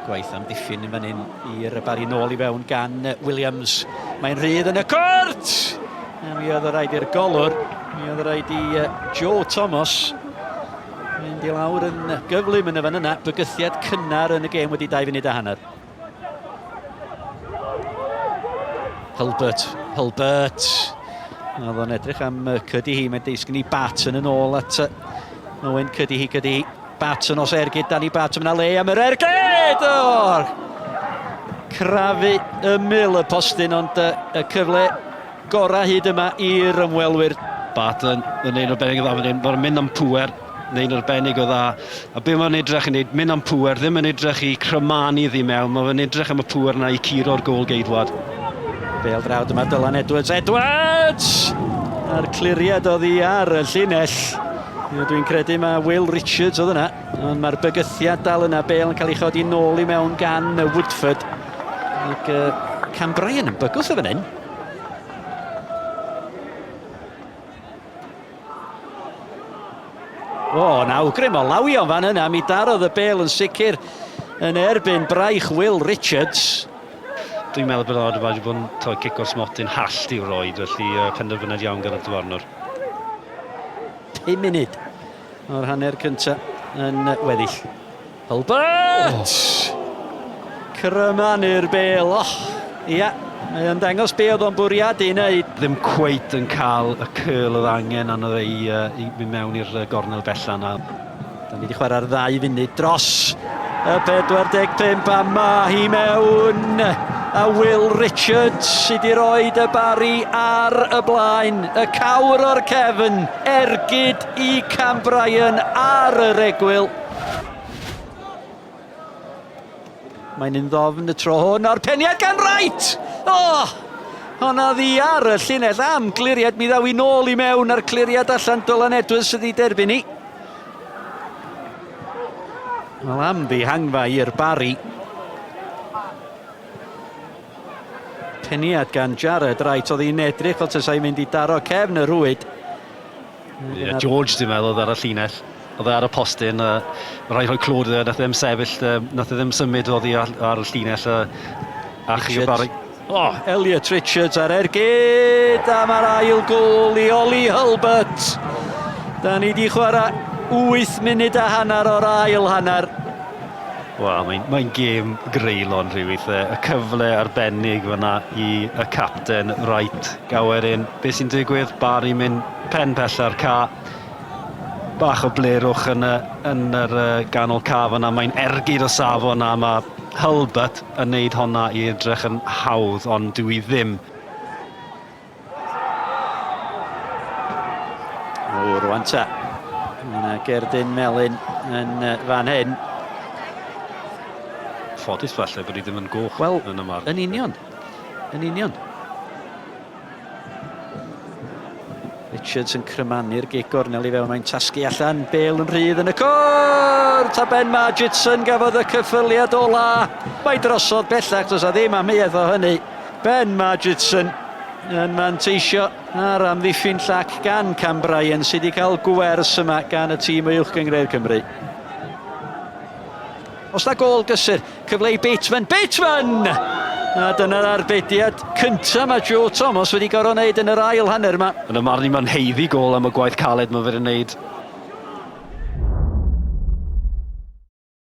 Gwaith amddiffyn yn fan hyn i'r Barri nôl i fewn gan Williams. Mae'n rhydd yn y cwrt! A mi oedd rhaid i'r golwr, mi oedd rhaid i Joe Thomas mynd i lawr yn gyflym yn y fan yna. Bygythiad cynnar yn y gêm wedi 2 funud a hanner. Hulbert, Hulbert. Oedd o'n edrych am Cydihi, mae'n disgyn i Barton yn ôl at Owen Cydihi, Cydihi. Barton os ergyd, Danny Barton, yna le am yr ergyd! O! Crafu ymyl y postyn, ond y cyfle gorau hyd yma i'r ymwelwyr. Barton yn un arbennig o dda fan hyn, mae'n mynd am pŵer, neu'n arbennig o dda. A be mae'n edrych yn neud, mynd am pŵer, ddim yn edrych i crymanu iddi mewn, mae fe'n edrych am y pŵer yna i curo'r gôl geidwad. Bêl draw dyma Dylan Edwards, Edwards! A'r cliriad oddi ar y llinell. Dwi'n credu mae Will Richards oedd yna, ond mae'r bygythiad dal yna, Bale yn cael ei chodi nôl i mewn gan Woodford. Ac uh, Cam Bryan yn bygwth o fan hyn. O, na awgrym o lawio fan yna. Mi darodd y bel yn sicr yn erbyn braich Will Richards. Dwi'n meddwl bod o wedi bod yn to, cic o'r smotyn hallt i'w roed, felly uh, penderfyniad iawn gan y dyfarnwr. 5 munud o'r hanner cyntaf yn weddill. Hulbert! Oh. Crymanu'r bel. Oh, ia, mae o'n dangos be oedd o'n bwriadu i wneud. Ddim cweit yn cael y curl oedd angen arno fe i, uh, i mynd mewn i'r gornel bella yna. Da ni wedi chwarae'r ddau funud dros y 45 a mae hi mewn. A Will Richards sydd wedi rhoi y Barri ar y blaen. Y cawr o'r cefn, ergyd i Cam Bryan ar yr egwyl. Mae'n un ddofn y tro hwn, a'r peniad gan Wright! Oh! Honna ddi ar y llinell am gliriad, mi ddaw i nôl i mewn a'r cliriad allan Dylan Edwards sydd wedi derbyn hi. Wel, am ddihangfa i'r Barri. Peniad gan Jared Wright, oedd hi'n edrych fel tasai mynd i daro cefn y rhwyd. Yeah, George, dwi'n meddwl, oedd ar y llinell. Oedd e ar y postyn, a uh, rhaid rhoi clod iddo, nath e ddim sefyll, uh, nath e ddim symud oddi ar, ar y llinell. Uh, a chi barri. Oh, Elliot Richards ar ergyd, a mae'r ail gôl i Ollie Hulbert. Da ni di chwarae 8 munud a hanner o'r ail hanner. Wel, mae'n mae gêm greulon rhywbeth. E. Y cyfle arbennig fyna i y capten Wright. A wedyn, beth sy'n digwydd? Barry mynd pen pella'r ca. Bach o blerwch yn y, yn yr uh, ganol ca fyna. Mae'n ergyd o safon a mae Hulbert yn neud honna i edrych yn hawdd, ond dwi ddim. O, rwan ta. Mae yna gerdyn melyn yn fan hyn. Ffodus falle bod hi ddim yn goch Wel, yn y marn. Yn union. Yn union. Richards yn crymanu'r gic gornel i fewn, mae'n tasgu allan, Bale yn rhydd yn y cwrt, a Ben Margetson gafodd y cyffyliad ola. Mae drosodd bellach, does a ddim amheuaeth o hynny. Ben Margetson yn manteisio ar amddiffyn llac gan Cam Bryan sydd wedi cael gwers yma gan y tîm o Uwch Gynghrair Cymru. Os na gôl gysur, cyfle i Bateman, Bateman! A dyna'r arbediad cyntaf mae Joe Thomas wedi gorfod wneud yn yr ail hanner yma. Yn y marn i mae'n haeddu gôl am y gwaith caled mae fe wedi wneud.